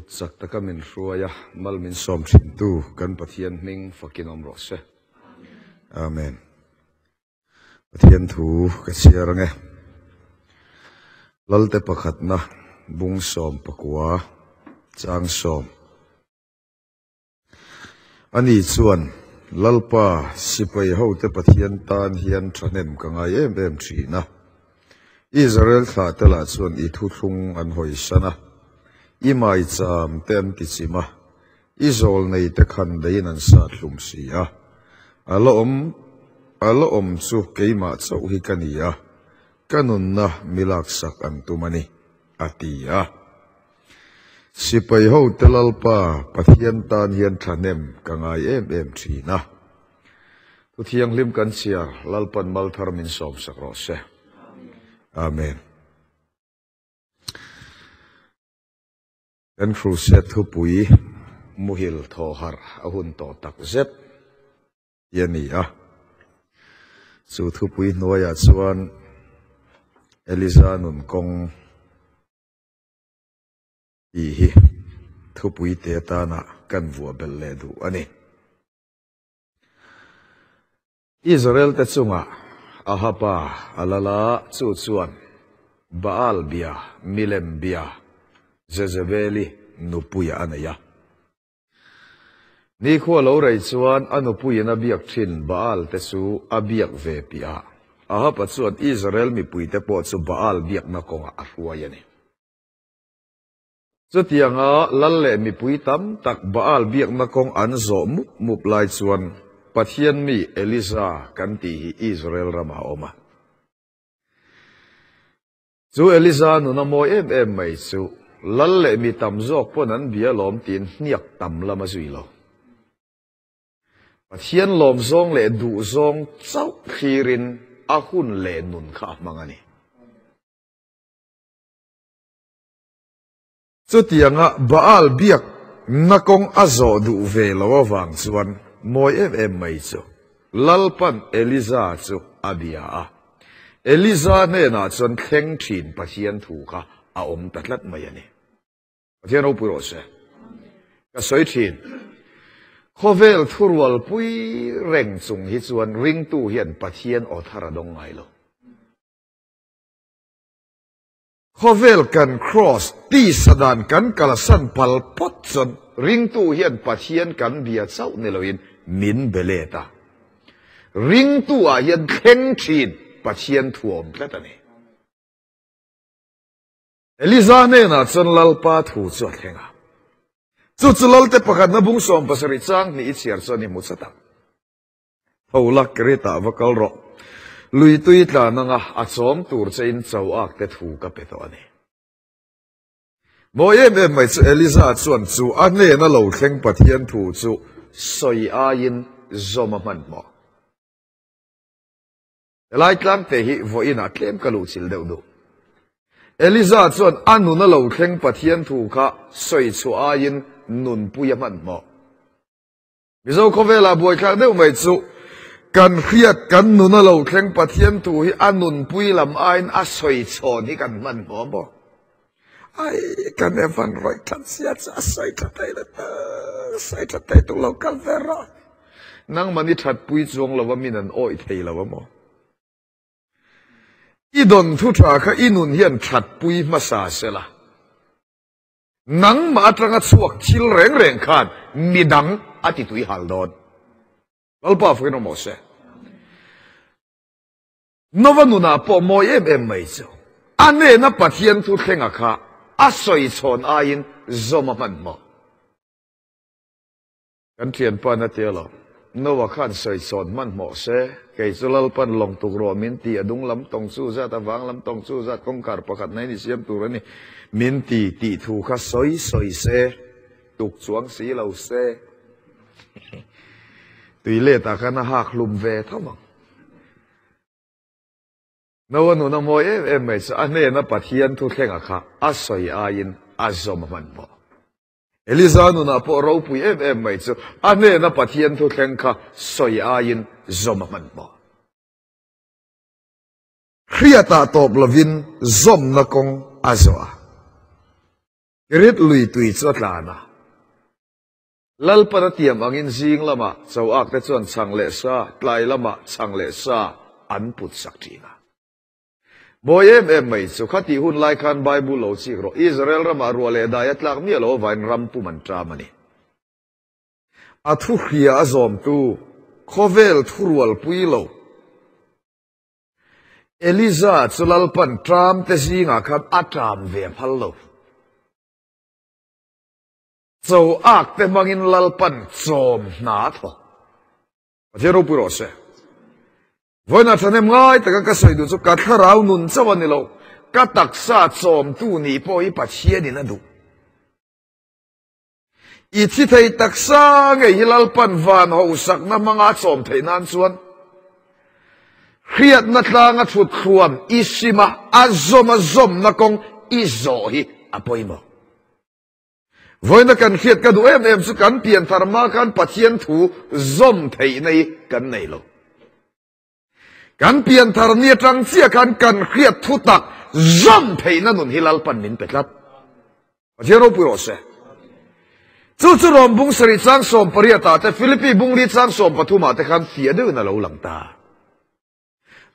Kut chak taka min hruai a, mal min sawm thintu kan Pathian hming fakin awm rawh se. Amen. Pathian thu ka chhiar ange. Lalte pakhatna bung sawm pakua chang sawm. Ani chuan Lalpa sipai hote Pathian tan hian thahnem ka ngai em em thin a. Israel thlahte lah chuan i thuthlung an hawisan a, i maicham te an tichim a, i zawlnei te khan deiin an sat hlum si a. A la awm a la awm chu keimah chauh hi ka ni a, ka nunna mi laksak an tum a ni, a ti a. Sipai hote Lalpa Pathian tan hian thahnem ka ngai em em thin a. Thu thianghlim kan chhiar Lalpan mal thar min sawmsak rawh se. Amen. Kan Crusade thupui muhil thaw harh a hun tawh tak zet hi a ni a. Chu thupui hnuaiah chuan Eliza nun kawng tih hi thupui te atana kan vuah belh leh duh a ni. Israel te chungah Ahaba a lal a, chu chuan Baal bia, milem bia, Jezebeli nupuia a nei a. Nikhua lo rei chuan a nupuiin a biak thin Baal te chu a biak ve piah a, Ahaba chuan Israel mipuite pawh chu Baal biakna kawngah a hruai a ni. Chutianga lal leh mipui tam tak Baal biakna kawng an zawh mup mup lai chuan Pathian mi Elisa kan tih hi Israel ramah a awm a. Chu Elisa nuna mawi em em mai chu lal leh mi tam zawk pawn an bia lawm tiin hniak tam lam a zui lo. Pathian lawm zawng leh duh zawng chauh thlirin a hun leh nun kha a hmang a ni. Chutianga Baal biak na kawng a zawh duh ve lo avang chuan mawi em em mai chu Lalpan Eliza chu a bia a. Eliza hnenah chuan thleng thin Pathian thu kha a awm ta tlat mai a ni. Pathian ropui rawh se. Ka sawi thin. Khawvel thurualpui reng chung hi chuan ringtu hian Pathian aw thar a dawng ngai lo. Khawvel kan cross tisa dan kan kalsan pal phawt chuan ringtu hian Pathian kan bia chauh ni loin min be let a. Ringtu ah hian thleng thin Pathian thu a awm tlat a ni. Eliza hnenah chuan Lalpa thu chu a thleng a. Chu chu Lalte pakhatna bung 70 chang hnih i chhiar chuan i hmu chat ang. Tho la, Keritah va kal rawh. Lui tui tlan anga a chawm tur che in cho ak te thu ka pe tawh a ni. Mawi em em mai chu Eliza chuan chu a hnena lo thleng Pathian thu chu sawi aiin zawm a hmanhmawh. Helai tlangte hi vawiinah tlem ka luhchilh deuh duh. Eliza chuan a nuna lo thleng Pathian thu kha sawi chhuah aiin nunpui a hmanhmawh. Mizo khawvelah buaithlak deuh mai chu kan hriat kan nun a lo thleng Pathian thu hi a nunpui lam aiin a sawi chhawn hi kan hman hmawm bawk. Ai kan Evan rawih that sia chu a sawi tha thei la ta sawi tha thei tuk lo kal ve rawh. Nangmah ni thatpui chuang lo a min an awih thei lo a maw? I dawn thu tha kha i nun hian thatpui hmasa sela. Nangmah atanga chhuak thil reng reng khan midang a ti tui hal dawn. Lalpa fakin awm rawh se. Nova nunah pawh mawi em em mai chu a hnena Pathian thu thlenga kha a sawi chhawn aiin zawm a hmanhmawh. Kan thianpa na tia lo. Noah khan sawi chhawn hmanhmawh se, kei chu Lalpan lawng tuk rawh min ti, a dung lam tawng chu zat, a vang lam tawng chu zat, kawngkhar pakhat na in i siam tur a ni, min ti tih thu kha sawi sawi se, tuk chuang si lo se. Tui let ah khan a hak hlum ve tho ang. Noah nuna mawi em em mai chu a hnena Pathian thu thlenga kha a sawi aiin a zawm hmanhmawh. Eliza nunah pawh ropui em em mai chu a hnena Pathian thu thleng kha sawi aiin zawm a hmanhmawh. Hriatah tawp lovin zawmna kawng a zawh a. Kirit lui tui chu a tlan a. Lalpan a tiam angin zing lamah cho ak te chuan chhang leh sa, tlai lamah chhang leh sa an put sak thin a. Mawi em em mai chu khatih hun lai khan Bible lo chik rawh, Israel ramah ruah leh dai a tlak miah lo avangin ram pum an ṭam a ni. A thu hria a zawmtu khawvel thurualpui lo. Eliza chu Lalpan ṭam te zingah khan a ṭam ve phal lo. Cho ak te hmangin Lalpan chawm hna a thawk. Pathian ropui rawh se. Vawiinah thahnem ngai taka ka sawi duh chu ka thlarau nun chauh a ni lo, ka taksa chawmtu nih pawh hi Pathianin a duh. I thi thei taksa ngei hi Lalpan van hosakna hmanga a chawm theih nan chuan hriatna tlanga thut thluan i sima a zawm a zawmna kawng i zawh hi a pawimawh. Vawiina kan hriat ka duh em em chu kan pianthar hma khan Pathian thu zawm theihna hi kan nei lo. Kan pianthar ni atang chiah khan kan hriat thu tak zawm theihna nun hi Lalpan min pe tlat. Pathian ropui rawh se. Chu chu Rom bung sarih chang 18 ah te Philippi bung li chang 13 ah te khan fiah deuhin a lo lang ta.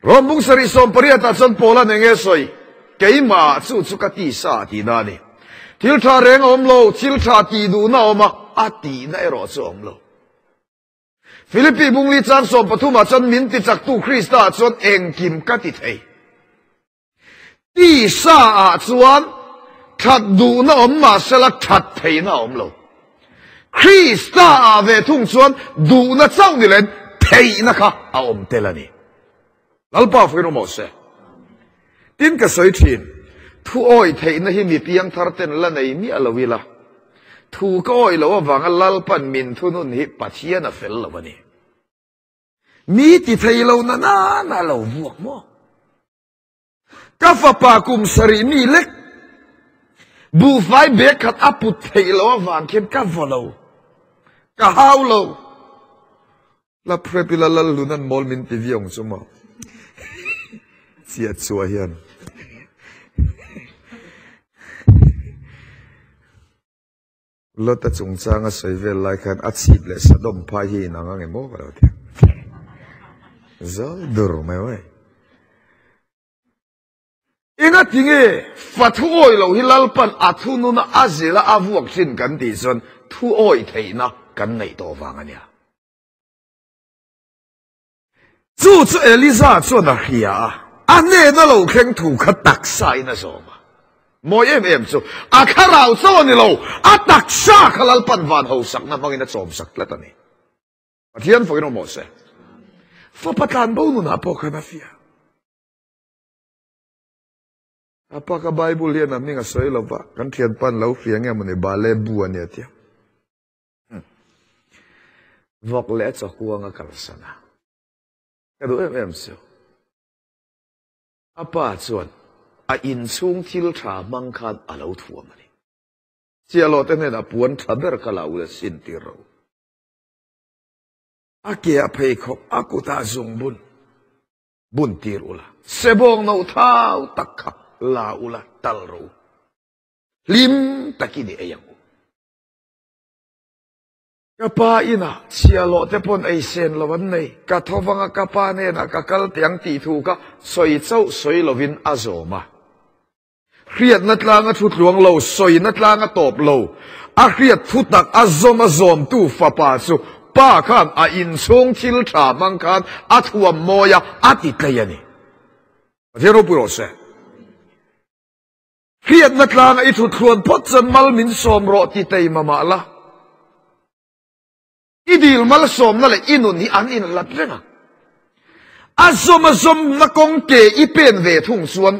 Rom bung sarih 18 ah chuan Paula nen nge sawi, Keimah chu chu ka ti sa tih na a ni. Thil tha reng a awm lo, thil tha tih duhna a awm a, a tihna erawh chu a awm lo. Philippi bung li chang 13 ah chuan min tichaktu Krista ah chuan engkim ka ti thei. Tisa ah chuan that duhna awm mahsela that theihna a awm lo. Krista ah ve thung chuan duhna chauh ni len theihna kha a awm tel a ni. Lalpa fakin awm rawh se. Tin ka sawi thin, thu awi theihna hi mi piangthar ten la nei miah lo ila, thu ka awi loh avanga Lalpan min thunun hi Pathian a fel lo a ni. Mi ti thei lo na na na lo vuak maw? Ka fapa kum sarih mi lek buhfai bag khat a put theih lo avang khian ka vaw lo, ka hau lo. La prep ila lal lun an mawl min ti viau ang chu maw? Chiah chhuah hian. Lota chungchang a sawi vel lai khan a chhip leh Sodom phai hi inang ang emaw ka lo ti a. Zawi dur mai mai. Enga tinge fa thu awi lo hi Lalpan a thununa a zila a vuak thin kan tih chuan thu awi theihna kan neih tawh vang a nia. Chu chu Eliza chuan a hria a, a hnena lo thleng thu kha taksa in a zawm a. Mawi em em chu a thlarau chauh a ni lo, a taksa kha Lalpan van hosakna hmangin a chawmsak tlat a ni. Pathian fakin awm rawh se. Fapa tlanbo nunah pawh khan a fiah. A pa ka Bible hian a hming a sawi lo va, kan thianpa an lo hria nge mawni Bale bu a nia tia. Vawk leh a chawkuang a kalsan a, ka duh em em chu. A pa chuan a inchhung thil tha hmang khan a lo thuam a ni. Chiahloh te hnenah puan tha ber kha la ula sin tir ro. A ke a pheikhawk a kutah zung bun bun tir ula. Sebawng no thau tak kha la ula tal ro. Hlim takin i ei ang u. Ka pa inah chhiahhlawh te pawn ei sen lo an nei. Ka tho vanga ka pa hnenah ka kal teh ang tih thu kha sawi chauh sawi lovin a zawm a. Hriatna tlanga thu tluang lo, sawina tlanga tawp lo, a hriat thu tak a zawm a zawmtu fapa chu pa khan a inchhung thil tha hmang khan a thuam mawi a, a ti tlei a ni. Pathian ropui rawh se. Hriatna tlanga i thut thluan phawt chuan mal min sawm rawh ti tei mamah la. I dil malsawmna leh i nun hi an inhlat reng a. A zawm a zawmna kawng ke i pen ve thung chuan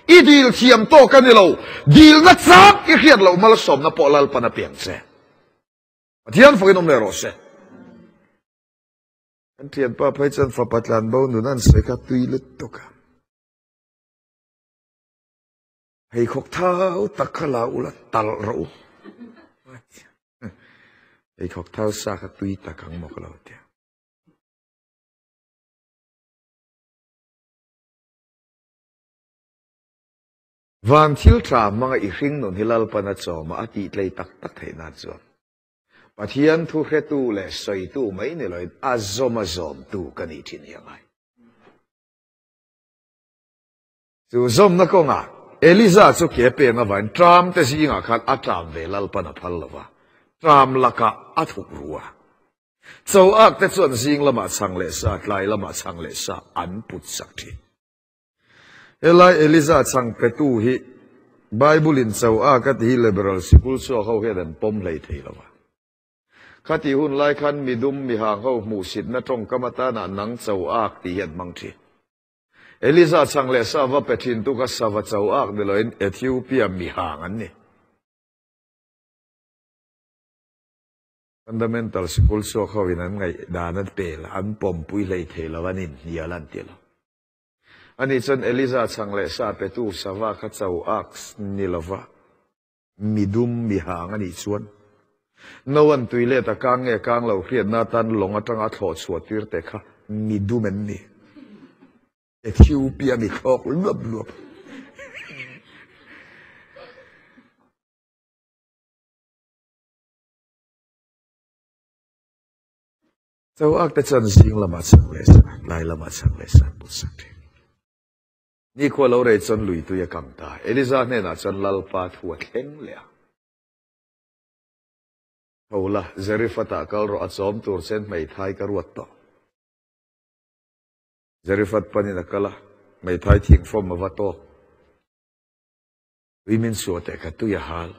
i dil thiam tawk a ni lo, dilna chang i hriat loh malsawmna pawh Lalpan a piang che. Pathian fakin awm leh rawh se. Kan thianpa phei chuan fapa tlanbo nun an sawi kha tui lutuk a. Pheikhawk thau tak kha la ula talh rawh u. Pheikhawk thau sa kha tui tak ang maw ka lo tia. Van thil tha hmanga i hring nun hi Lalpan a chawm a, a tih tlei tak tak theih nan chuan Pathian thu hretu leh sawitu mai ni loin a zawm a zawmtu ka nih thin hi a ngai. Chu zawmna kawngah Eliza chu ke peng avain ṭam te zingah khan a ṭam ve Lalpan a phal lo va, ṭam lakah a thuk ru a. Cho ak te chuan zing lamah chhang leh sa, tlai lamah chhang leh sa an put sak ṭhin. Helai Eliza chhang petu hi Bible in cho ak a ti hi liberal sikul chhuak ho hian an pawm hlei thei lo va. Khati hun lai khan midum mihang ho hmuhsitna tawngkam atana nang cho ak tih hi an hmang thin. Eliza chhang leh sa va pe thin tu kha sava cho ak ni loin Ethiopia mihang an ni. Fundamental sikul chhuak ho in an ngaih dan an pel an pawmpui hlei thei lo an inhnial an ti lo. Ani chuan Eliza chhang leh sa petu sava kha cho ak ni lova. Midum mihang a nih chuan Noa'n tui let a kang nge kang lo hriatna atan lawng atanga a thlawh chhuah tir te kha midum an ni. Ethiopia mi thlawk luap luap. Cho ak te chuan zing lamah chhang leh sa, tlai lamah chhang leh sa an put sak thin. Nikhua lo rei chuan lui tui a kam ta. Eliza hnenah chuan Lalpa thu a thleng leh a. Tho la, Zerifat-ah kal rawh, a chawm tur chen hmeithai ka ruat tawh. Zerifat panin a kal a, hmeithai thingfawm a va tawk. Tui min suah teh ka tui a hal.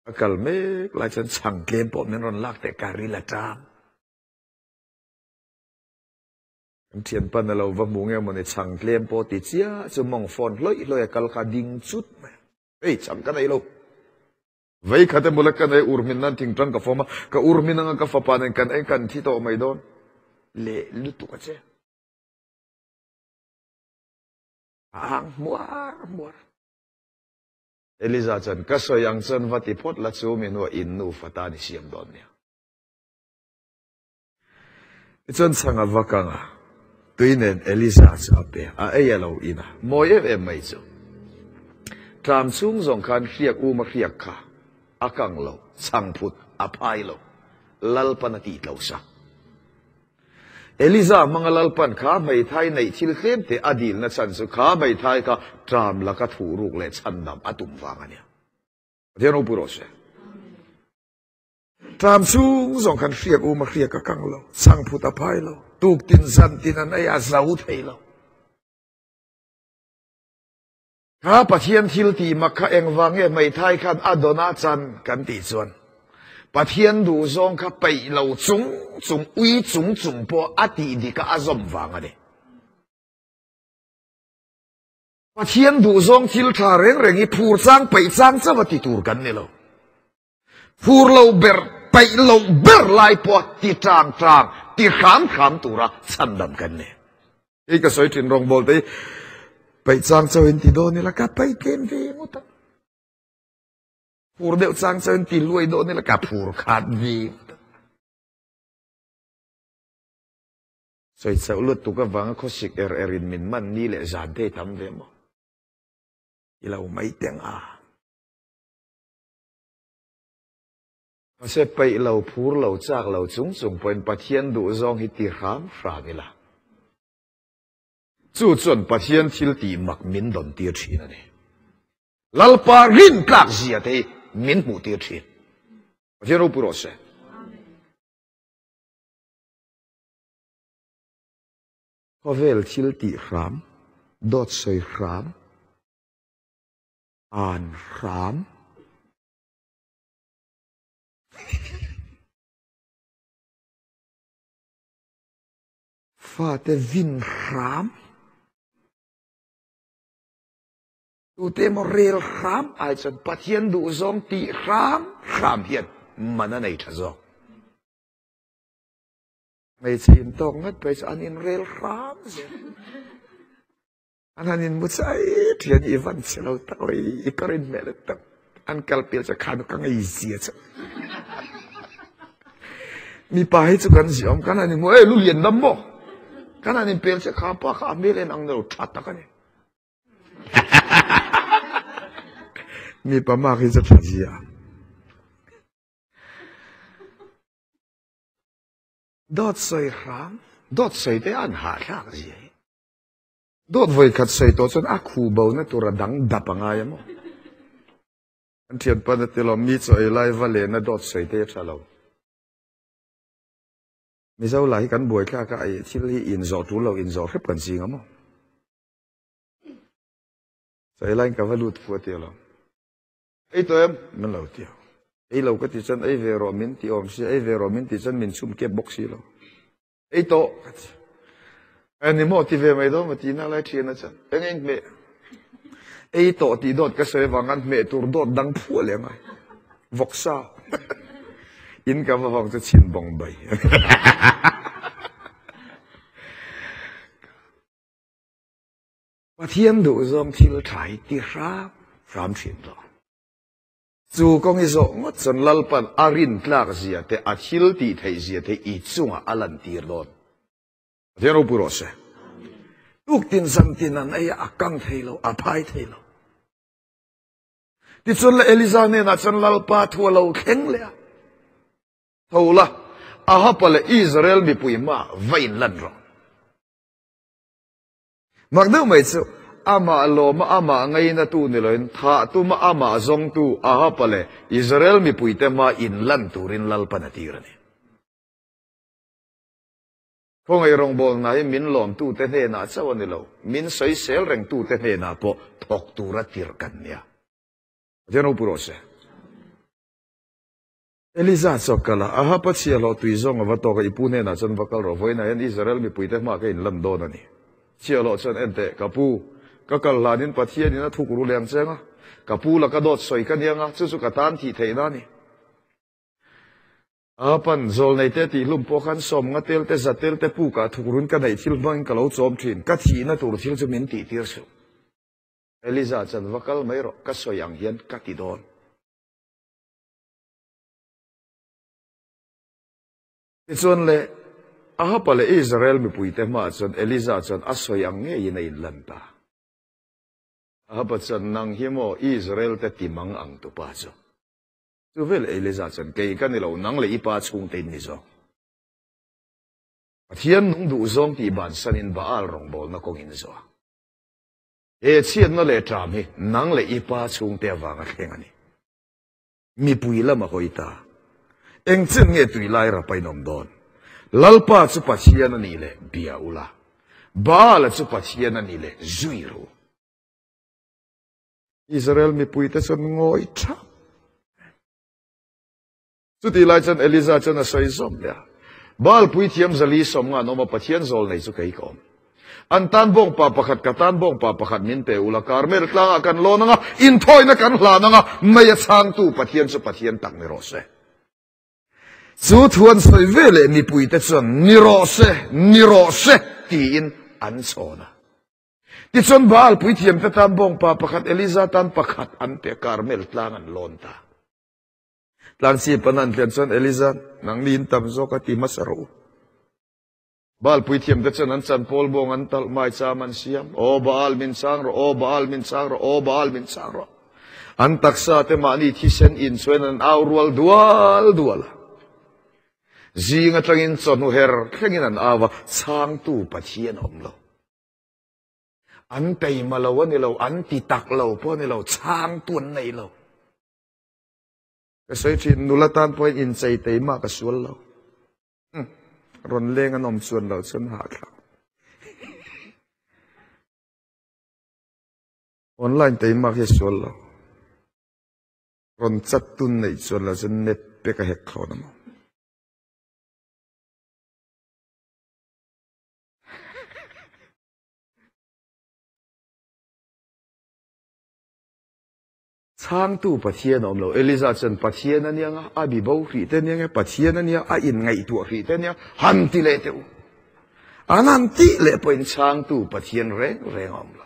A kal mek lai chuan chhang tlem pawh min rawn lak teh ka ril a tang. Kan thianpa na lo va hmu nge mawni chhang tlem pawh ti chiah chu mawng phone hlawih hlawih a kal kha ding chut mai a. Hei chhang ka nei lo. Vei khat emaw la ka nei ur hmin nan thingtang ka fawm a, ka ur hmin anga ka fapa nen kan ei kan thi tawh mai dawn leh lutuk a che. A ang hmuar hmuar. Eliza chuan ka sawi ang chuan va ti phawt la chu mi hnuah in nufa tan i siam dawn nia. Tichuan chhang a va kang a, tui nen Eliza chu a pe a, ei a lo in a, mawi em em mai chu. Tlam chhung zawng khan hriak um a hriak kha a kang lo, chhang phut a phai lo, Lalpan a tih tlo sak. Eliza hmanga Lalpan kha hmeithai neih thil tlem te a dilna chhan chu kha hmeithai kha tlam laka thuh ruk leh chhandam a tum vang a nia. Pathian ropui rawh se. Tlam chung zawng khan hriak um a hriak a kang lo, chhangphut a phai lo, tuktin zantin an ei a zo thei lo. Kha Pathian thil tih mak kha engvang nge hmeithai khan a dawn a chan kan tih chuan Pathian duh zawng kha peih lo chung chung ui chung chung pawh a tih dik a a zawm vang a ni. Pathian duh zawng thil tha reng reng hi phur chang peih chang chauh a ti tur kan ni lo. Fur lo ber, paih lo ber lai pawh ti tang tang, ti hram hram tura chhandam kan ni. Hei ka sawi thin rawngbawl te hi paih chang chauhin ti dawn ila ka paih tlem ve ngawt a. Fur deuh chang chauhin ti luai dawn ila ka phur khat ve ngawt a. Sawi chauh lutuk avanga khawsik er er in min man ni leh zan te hi tam ve maw? I lo mai teng a. Mahse, peih lo, phur lo, chak lo chung chung pawhin Pathian duhzawng hi ti hram hram ila. Chu chuan Pathian thil tih mak min dawn tir thin a ni. Lalpa rintlak zia te hi min hmuh tir thin. Pathian ropui rawh se. Khawvel thil tih hram, dawt sawi hram, an hram. Fate vin hram. Tute emaw rel hram ai chuan Pathian duhzawng tih hram hram hian man a nei tha zawk. Hmeichhe intawk ngat phei chu an inrel hram zel. An han inmu chai thian i van chhe lo tak oi i ka rin hmel tak an kal pial chu khanu ka ngei zia chu mipa hi chu kan ziawm kan han inmu ei lu lian dam maw kan han inpel che kha pa kha a hmel en ang lo tha tak ani. Mipa mak hi chu tha zia. Dawt sawi hram, dawt sawi te an hahthlak zia hi. Dawt vawi khat sawi tawh chuan a khuh bo na tur a dang dap a ngai a maw? An thianpa na ti lo, mi chaw ei lai va lehna dawt sawi te a tha lo. Mizo lah hi kan buaithlak a, ei thil hi inzawh tul lo inzawh hrep kan ching a maw? Chaw ei laiin ka va lut fu a ti alawm. Ei tawh em? Min lo ti a. Ei lo ka ti chuan ei ve rawh min ti awm si, ei ve rawh min ti chuan min chhum kep bawk si lo. Ei tawh ka ti. Ani maw ti ve mai dawn maw tihna lai thian a chuan eng a inhmeh. Ei tawh tih dawt ka sawi avang khan hmeh tur dawt dang phuah leh ngai. Vawksa. In ka va vang chu chhin bawng bai. Pathian duhzawng thil tha hi ti hram hram thin rawh. Chu kawng i zawh ngawt chuan Lalpan a rintlak zia te, a thil tih theih zia te i chungah a lantir dawn. Pathian ropui rawh se. Tuktin zantin an ei a, a kang thei lo, a phai thei lo. Tichuan la Eliza hnenah chuan Lalpa thu a lo thleng leh a. Tho la, Ahaba leh Israel mipui hmaah va inlan rawh. Mak deuh mai chu, amah lawma amah ngainatu ni loin thah tuma amah zawngtu Ahaba leh Israel mipuite hmaa inlan turin Lalpan a tir a ni. Khawngaih rawngbawlna hi min lawmtute hnenah chauh a ni lo, min sawisel rengtute hnenah pawh thawk tura tirh kan nia. Pathian ropui rawh se. Eliza chu a kal a, Ahab-a chhiahhlawh tui zawng a va tawk a, i pu hnenah chuan va kal rawh, vawiinah hian Israel mipuite hmaah ka inlan dawn a ni. Chhiahhlawh chuan, En teh, ka pu, ka kal hlanin Pathianin a thuk ru leng cheng a, ka pu laka dawt sawi ka niang a, chu chu ka tan thih theihna a ni. Ahaban zawlneite tih hlum pawh khan sawm nga tel te, za tel te pukah thuk run ka neih thil hmangin ka lo chawm thin, ka thihna tur thil chu min tihtir suh. Eliza chuan, Va kal mai rawh, ka sawi ang hian ka ti dawn. Tichuan le, Ahaba leh Israel mipuite hmaah chuan Eliza chuan a sawi ang ngeiin a inlan ta. Ahaba chuan, Nang hi maw Israel-te timang ang tupa chu? Chu vel Eliza chuan, Kei ka ni lo, nang leh i pa chhungte in ni zawk. Pathian nung duh zawng tih bansanin Baal rawngbawlna kawngin zawh a. He chhiatna leh ṭam hi nang leh i pa chhungte avanga thleng a ni. Mipui lam a hawi ta. Eng chen nge tui lai rapa in awm dawn? Lalpa chu Pathian a nih leh bia ula, Baala chu Pathian a nih leh zui ru. Israel mipuite chuan ngawi thap. Chutih lai chuan Eliza chuan a sawi zawm leh a, Baal puithiam zali sawm nga an awm a, Pathian zawl nei chu kei ka awm. An tan bawngpa pakhat, ka tan bawngpa pakhat min pe ula, Karmel tlangah kan lawn ang a, inthawina kan hlan ang a, mei a chhangtu Pathian chu Pathian tak ni rawh se. Chu thu an sawi ve leh mipuite chuan, Ni rawh se, ni rawh se, tiin an chhawn a. Tichuan Baal puithiamte tan bawngpa pakhat, Eliza tan pakhat an pe a, Karmel tlang an lawn ta. Tlansi pan an thlen chuan Eliza, Nangni in tam zawk a ti hmasa rawh u. Baal puithiamte chuan an chan pawl bawng an talh mai cham an siam. Aw Baal min chang rawh, aw Baal min chang rawh, aw Baal min chang rawh. An taksa te mahni thisen in chuan an au rual dual dual a. Zing atangin chawhnu her thlengin an au a, changtu Pathian a awm lo. An teima lo a ni lo, an ti tak lo pawh a ni lo, changtu an nei lo. Ka sawi thin, nula tan pawhin inchei tei mah ka sual lo. Rawn leng an awm chuan loh chuan hahthlak. Online tei mah khi sual lo. Rawn chat tun neih chuan loh chuan net pek a hek thlawn a maw. Chhangtu Pathian a awm lo. Eliza chuan, Pathian a nia nga, a bi bo hrih te nia nge, Pathian a nia, a inngaihtuah hrih te nia, han ti leh teh u. An han tih leh pawhin chhangtu Pathian reng reng a awm lo.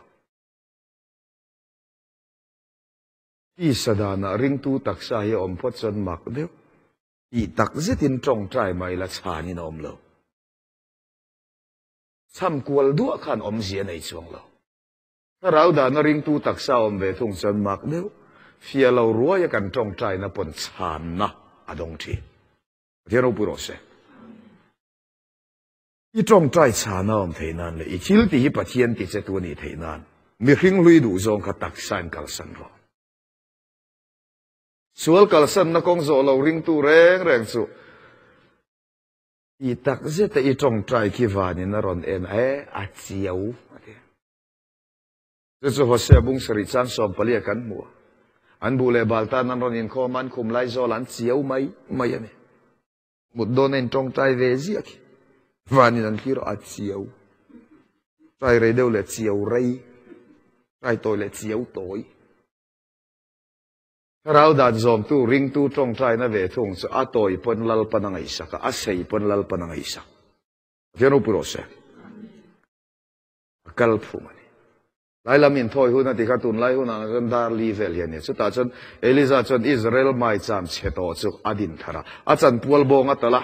Tisa danah ringtu taksa hi a awm phawt chuan mak deuh. Tih tak zetin tawngtai mai la chhanin a awm lo. Chham kual duah khan awmzia nei chuang lo. Thlarau dahna ringtu taksa awm ve thung chuan mak deuh. Fiah lo ruaia kan tawngtaina pawn chhanna a dawng thin. Pathian ropui rawh se. I tawngtai chhana awm theih nan leh i thil tih hi Pathian ti che tu a nih theih nan mihring hlui duh zawng kha taksain kalsan rawh. Sual kalsanna kawng zawh lo ringtu reng reng chu i tak zeta i tawngtai khi vanin a rawn en a, e, a chiau a ti. Chu chu Hosea bung sarih chang 14 a kan hmu a. An buh leh bal tan an rawn inkhawm a, an khum lai zawl an chiau mai mai a ni. Mut dawn a intawngtai ve ziah khi. Vanin an thlir a chiau. Tai rei deuh leh chiau rei. Tai tawi leh chiau tawi. Thlarau dan zawmtu ringtu tawngtaina ve thung chu a tawi pawn Lalpan a ngaihsak a, a sei pawn Lalpan a ngaihsak. Pathian ropui rawh se. A kal phung a ni. Lai lam inthawi hun a ti kha tunlai hunah chuan dar li vel hi a ni. Chutah chuan Eliza chuan Israel maicham chhe tawh chu a din thar a, a chanpual bawng a talh a.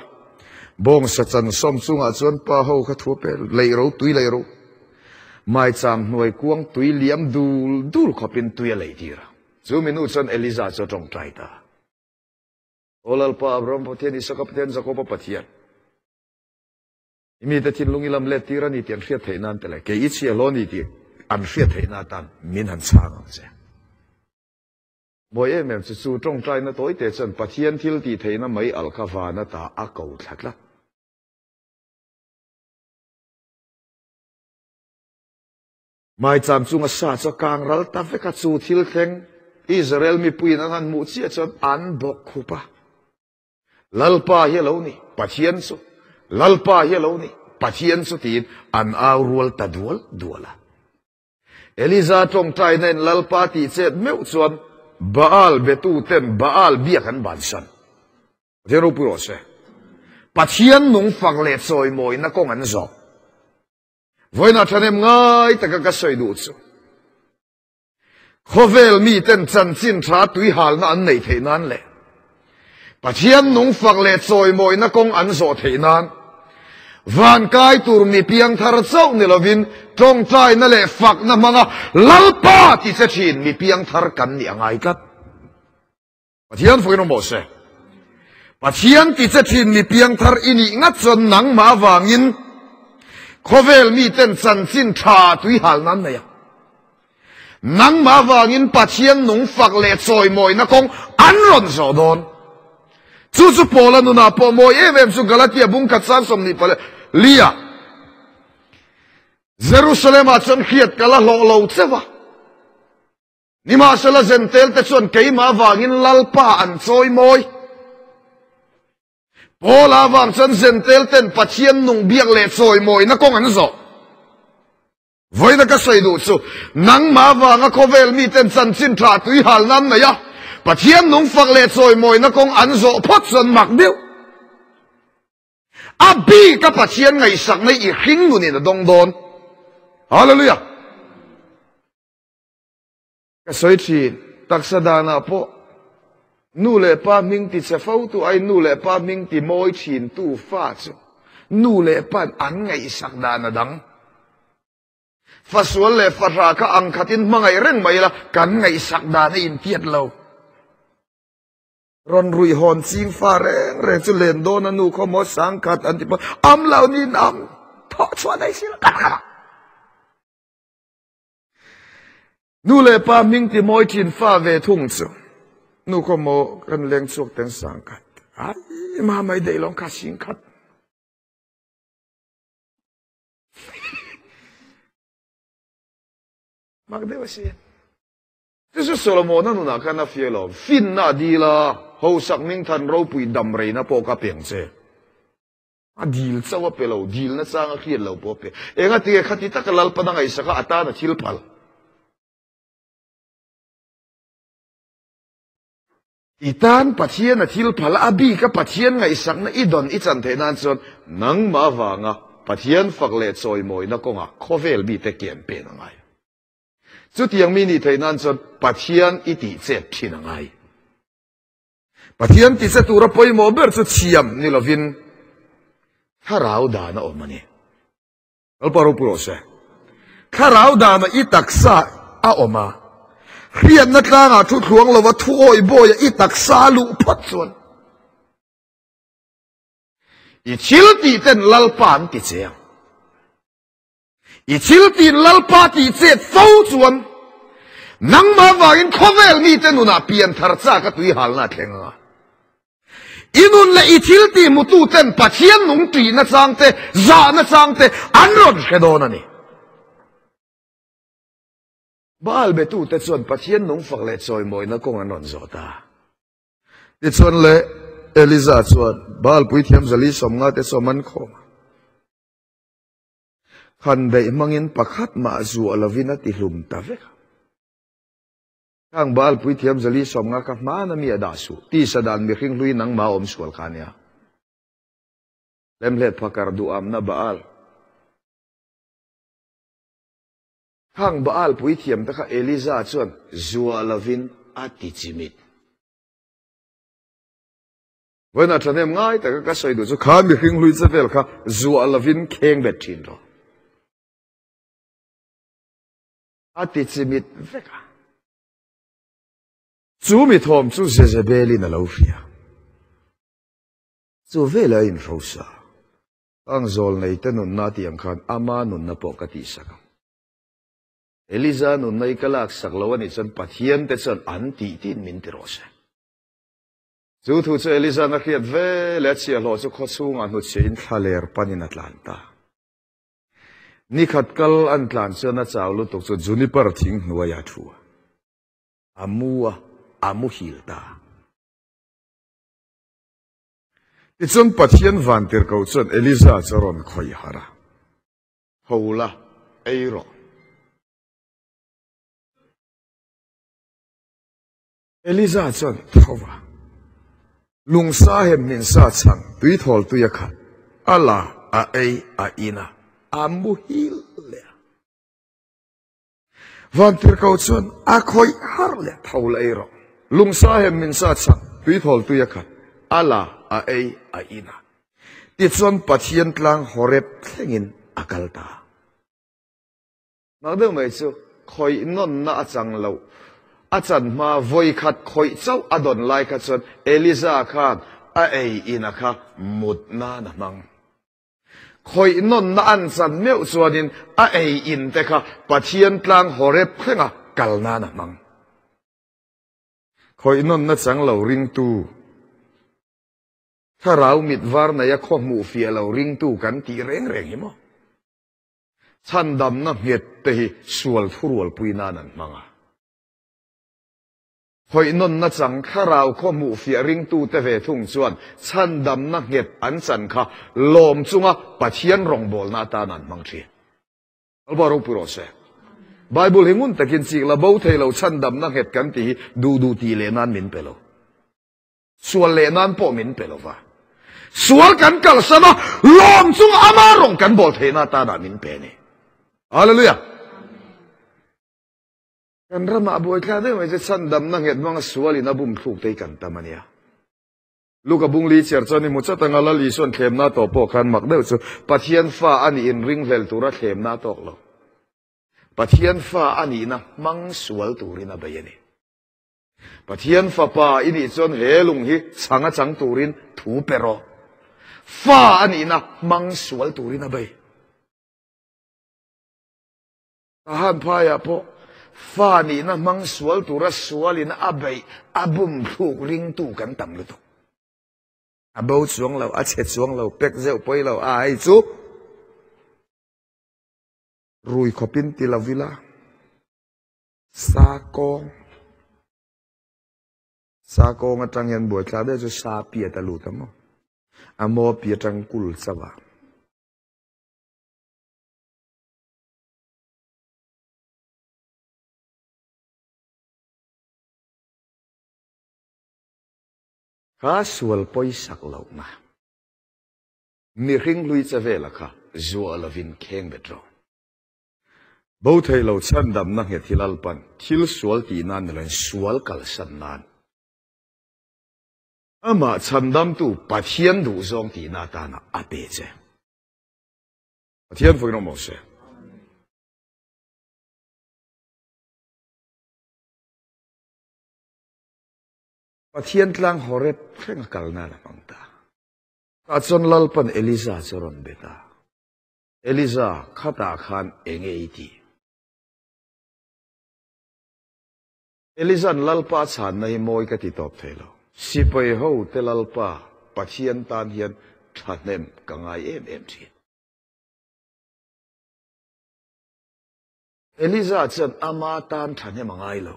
Bawng sa chan sawm chungah chuan pa ho kha thu a pe, leih ro, tui leih ro. Maicham hnuai kuang tui liam dul dul khawpin tui a lei tir a. Chu minu chuan Eliza chu a tawngtai ta. Aw Lalpa, Abraham Pathian, Isaka Pathian, Jakoba Pathian. I mite thinlung i lam let tir a ni tih an hriat theih nan te leh kei i chhiah hlawh a ni tih an hriat theih na atan min han chhang ang che. Mawi em em chu chu tawngtaina tawi te chuan Pathian thil tih theihna mai alh kha van ata a ko thla tlat. Maicham chunga sa chu a kang ral ta vek a, chu thil thleng Israel mipuiin an han hmuh chiah chuan an bawk khup a. Lalpa hi a lo ni, Pathian chu, Lalpa hi a lo ni, Pathian chu tiin an au rual ta dual dual a. Eliza tawngtaina in Lalpa tih chet meuh chuan Baal betu ten Baal biak an bansan. Pathian ropui rawh se. Pathian nung fak leh chawimawina kawng an zawh. Vawiinah thahnem ngai taka ka sawi duh chu. Khawvel miten chanchin tha tuihalna an neih theih nan leh Pathian nungfak leh chawimawina kawng an zawh theih nan van kai tur mi piang thar chauh ni lovin tawngtaina leh fakna hmanga Lalpa ti che thin mi piang thar kan nih a ngai tlat. Pathian fakin awm rawh se. Pathian ti che thin mi piangthar i nih ngat chuan nangmah avangin khawvel miten chanchin tha tuihal nan nei a. Nangmah avangin Pathian nung fak leh chawimawina kawng an rawn zawh dawn. Chu chu Paula nunah pawh mawi em em chu Galatia bung khat sang 24 ah Jerusalem-ah chuan hriat ka la hlawh lo cheuh a. Nimahsela Zentel te chuan keimah avangin Lalpa an chawi mawi. Paula avang chuan Zentel ten Pathian nung biak leh chawi mawina kawng an zawh. Vawiina ka sawi duh chu nangmah avanga khawvel miten chanchin tha tuihal nan nei a, Pathian nung fak leh chawi mawina kawng an zawh phawt chuan mak deuh. A bik a Pathian ngaihsakna i hring nunin a dawng dawn. Hallelujah! Ka sawi thin, taksa danah pawh nu leh pa hming ti che fo tu aiin nu leh pa hming ti mawi thin tu fa chu nu leh pa'n an ngaihsak dan a dang. Fasual leh fahra kha ang khatin hmangaih reng mai ila kan ngaihsak dan a intiat lo. Rawn ruih hawn ching fa reng reng chu len dawn a nu khaw maw sang khat an ti pawh am lo niin am thawh chhuah daih si lo kan khat a. Nu leh pa hming ti mawi thin fa ve thung chu nu khaw maw kan leng chhuak ten sang khat ai ma mai daih lawng kha sing khat mak deuh a si chu chu Solomona nunah khan a fia lo finna a dil a hosak hming than ropui dam reina pawh ka peng che. A dil chauh a pe lo, dil nachang a hriat lo pawh a pe. Enga tinge khati taka Lalpan a ngaihsak a, a tan a thil phal. I tan Pathian a thil phal a, a bik a Pathian ngaihsakna i dawn i chan theih nan chuan nangmah avanga Pathian fak leh chawimawina kawngah khawvel mite kian pen a ngai. Chutiang mi nih theih nan chuan Pathian i tih chet thin a ngai. Pathian tise tura pawimawh ber chu thiam ni lovin thlarau dan a awm a ni. Lalpa ropui rawh se. Thlarau dana i taksa a awm a. Hriatna tlangah thu thluang lova thu awih bawia i taksa luh phawt chuan i thil tih ten Lalpa an ti che ang. I thil tin Lalpa tih chet fo chuan nangmah vangin khawvel mite nunah pian thar chak a tuihalna a thleng ang a. I nun leh i thil tih hmutu ten Pathian nung tihna chang te, zahna chang te an rawn hre dawn a ni. Baal betute chuan Pathian nung fak leh chawimawina kawng an rawn zawh ta. Tichuan le Eliza chuan Baal puithiam zali 50 te chu a man khawm a. Khan beih hmangin pakhat mah zuah lovin a tihlum ta vek a. Khang Baal puithiam zali 50 kha hmana mi a dah suh, tisa dan mihring hlui nangmah awm sual kha ania. Lemhlet phakar duhamna Baal. Khang Baal puithiam te kha Eliza chuan zuah lovin a ti chimit. Vawiinah thahnem ngai taka ka sawi duh chu kha mihring hlui che vel kha zuah lovin kheng bet thin rawh. A ti chimit vek a. Chu mi thawm chu Jezebelin a lo hria. Chu velah a inhrosa. Ang zawl nei te nunna tih ang khan ama nunna pawh ka tihsak ang. Eliza nunna i ka laksak lo a nih chuan Pathian te chuan an tih tiin min ti rawh se. Chu thu chu Eliza'n a hriat ve leh a chhiahhlawh chu khaw chhungah hnutchhiahin thlaler panin a tlan ta. Nikhat kal an tlan chuan a chau lutuk chu juniper thing hnuaiah a thu a. A mu a, a muhil ta. Tichuan Pathian vantirhkoh chuan Eliza chu a rawn khawih harh a, Tho la, ei rawh. Eliza chuan tho va, Lungsa hem min sa chhang tuithawl tui a khat, a la, a ei, a in a, a muhil leh a. Vantirhkoh chuan a khawih harh leh tho la ei rawh. Lungsa hem min sa chhang tuithawl tui a khat, a la, a ei, a in a. Tichuan Pathian tlang Horeb thlengin a kal ta. Mak deuh mai chu khawih nawnna a chang loh. A chan hma vawi khat khawih chauh a dawn lai kha chuan Eliza khan a ei ina kha mut nan a hmang. Khawih nawnna an chan meuh chuanin a ei in te kha Pathian tlang Horeb thlenga kal nan a hmang. Khawih nawnna chang lo ringtu. Thlarau mit var neia khaw hmuh fiah lo ringtu kan tih reng reng hi maw? Chhandamna nghet te hi sual thurualpui nan an hmang a. Hawihnawna chang thlarau khaw hmuh fiah ringtute ve thung chuan chhandamna nghet an chan kha lawm chunga Pathian rawngbawlna atan an hmang thin. Lalpa ropui rawh se. Bible hi ngun takin chik la bo thei lo chhandamna nghet kan tih hi duh duh tih leh nan min pe lo. Sual leh nan pawh min pe lo va. Sual kan kalsan a, lawm chunga ama rawng kan bawl theihna atana min pe a ni. Hallelujah! Kan ramah buaithlak deuh mai chu chhandamna nghet hmanga sualin a bum thluk te hi kan tam a nia. Luka bungli chhiar chuan i hmu chat anga Lal Isuan thlemna tawh pawh khan mak deuh chu Pathian fa a nih inringhlel tura thlemna a tawk lo. Pathian fa a nihna hmang sual turin a bei a ni. Pathian Fapa i nih chuan he lung hi chhang a chang turin thu pe rawh. Fa a nihna hmang sual turin a bei. Tahan phaiah pawh fa nihna hmang sual tura sualin a beih, a bum thluk ringtu kan tam lutuk. A bo chuang lo, a chhe chuang lo, pek zeuh pawi lo, a hei chu rui khawpin ti lo ila. Sa kawng Sa kawng atang hian buaithla deuh chu sa piat a lut a maw? A maw pi atang kul chauh a. Kha sual pawisak lohna mihring hlui che vela kha zuah lovin kheng bet rawh. Bo thei lo chhandamna nghet hi Lalpan thil sual tih nan ni loin sual kalsan nan amah chhandamtu Pathian duhzawng tihna atana a pe che. Pathian vawiin awm rawh se. Pathian tlang Horeb thleng a kal nan a hmang ta. Tah chuan Lalpan Eliza chu a rawn be ta. Eliza, khatah khan enge i tih? Eliza'n Lalpa chhanna hi mawi ka ti tawp thei lo. Sipai ho te Lalpa Pathian tan hian thahnem ka ngai em em thin. Eliza chuan ama tan thahnem a ngai lo.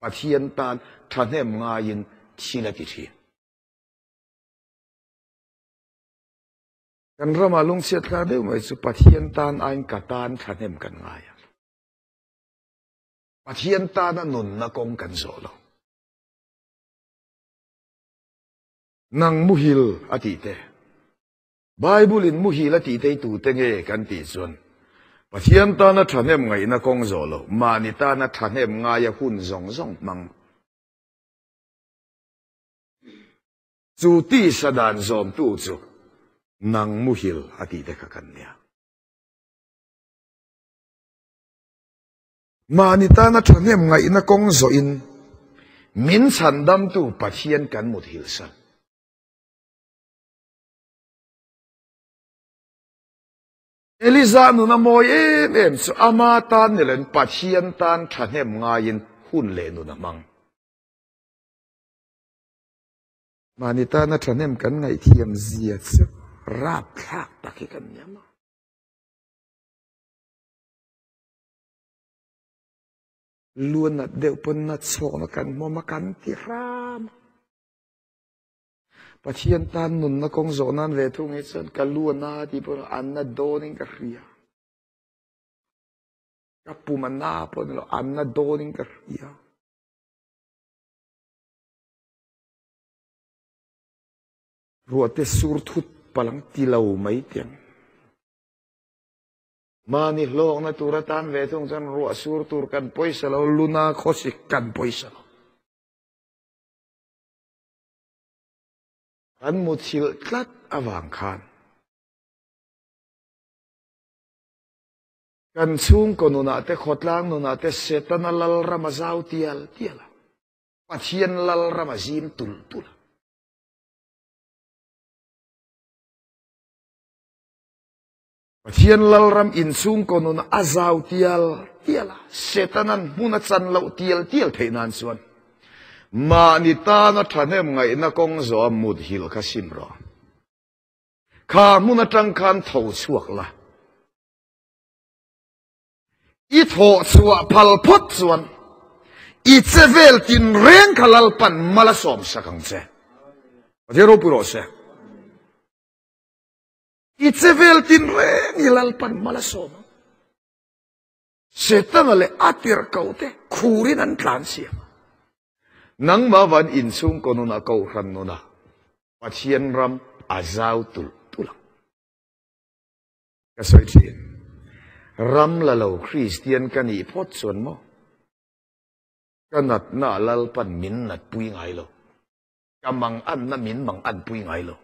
Pathian tan thahnem ngaiin thil a ti thin. Kan ramah lungchhiat thlak deuh mai chu Pathian tan aiin ka tan thahnem kan ngai a. Pathian tana nunna kawng kan zawh lo. Nang muhil a tih te, Bible in muhil a tih te hi tute nge kan tih chuan Pathian tana thahnem ngaihna kawng zawh lo, mahni tana thahnem ngaia hun zawng zawng hmang. Chu tisa dan zawmtu chu nang muhil a tih te kha kan nia. Mahni tana thahnem ngaihna kawng zawhin min chhandamtu Pathian kan muthilh san. Eliza nun a mawi em em chu ama tan ni loin Pathian tan thahnem ngaiin hun leh nun a hmang. Mahni tana thahnem kan ngaihthiam zia chu rapthlak tak hi kan nia maw? Lu nat deuh pawn nat chhawkna kan hmawm a kan ti hram a. Pathian tan nunna kawng zawh nan ve thung hi chuan ka lu a na tih pawh an na dawnin ka hria. Ka pum a na pawh ni lo an na dawnin ka hria. Ruahte sur thut palang ti lo mai tiang. Mahni hlawkna tur atan ve thung chuan ruah sur tur kan pawisa lo, luna khawsik kan pawisa lo. Kan muthilh tlat avang khan kan chhungkaw nunah te, khawtlang nunah te Setana lalram a zau tial tial a, Pathian lalram a zim tulh tulh a. Pathian lalram inchhungkaw nun a zau tial tial a, Setanan hmun a chan loh tial tial theih nan chuan mahni tana thahnem ngaihna kawng zawha mut hilh kha sim rawh. Kha hmun atang khan tho chhuak la. I thawh chhuah phal phawt chuan i che vel tinreng kha Lalpan mal a sawmsak ang che. Pathian ropui rawh se. I che vel tin reng i Lalpan mal a sawm ang. Setana leh a tirhkoh te khurin an tlan siam a. Nangmah van inchhungkaw nunah kohhran nunah Pathian ram a zau tulh tulh ang. Ka sawi thin. Ram la lo Kristian ka nih phawt chuan maw? Ka natna Lalpan min natpui ngai lo. Ka manganna min manganpui ngai lo.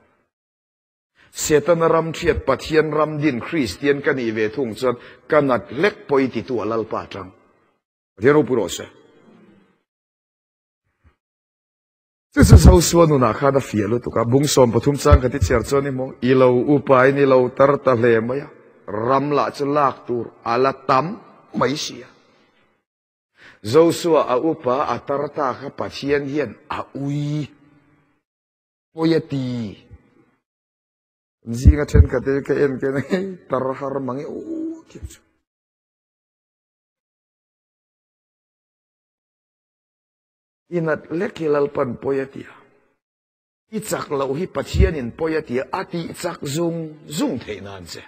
Setana ram thiat Pathian ram din Kristian ka nih ve thung chuan ka nat hlek pawi titu a Lalpa atang. Pathian ropui rawh se. Chu chu Josua nunah khan a fiah lutuk a, bung 13 chang ka ti chhiar chuan i hmu, i lo upain i lo tar ta hle mai a, ram lah chu lak tur a la tam mai si a. Josua a upa a tar ta kha Pathian hian a ui. Pawi a ti. Zinga thenkhat hi ka en khian hei tar har mang e aw tih chu. I nat lek hi Lalpan pawi a ti a. I chak loh hi Pathianin pawi a ti a, a tih chak zung zung theih nan che.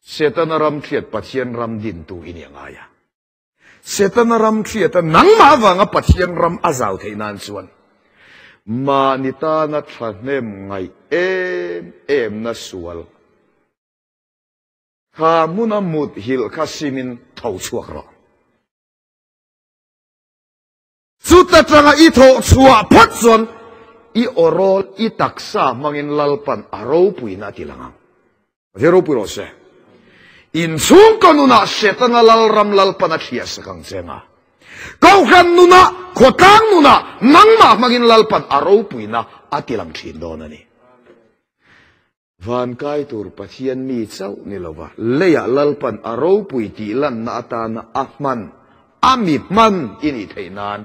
Setana ram hriat Pathian ram dintu i nih a ngai a. Setana ram hriata nangmah avanga Pathian ram a zau theih nan chuan mahni tana thahnem ngaih em emna sual kha hmuna mut hilh kha simin tho chhuak rawh. Chuta tanga i thawh chhuah phawt chuan i awrawl i taksa hmangin Lalpan a ropuina a ti lang ang. Pathian ropui rawh se. Inchhungkaw nunah Setana Lalram Lalpan a thliah sak ang che nga. Kohhran nunah, khawtlang nunah nangmah hmangin Lalpan a ropuina a tilang thin dawn a ni. Van kai tur Pathian mi chauh ni lova, leiah Lalpan a ropui tih lanna atana a hman, a mi hman i nih theih nan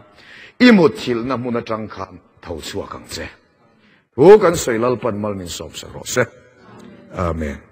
i mutthilhna hmun atang khan tho chhuak ang che. Thu kan sawi Lalpan mal min sawmsak rawh se. Amen.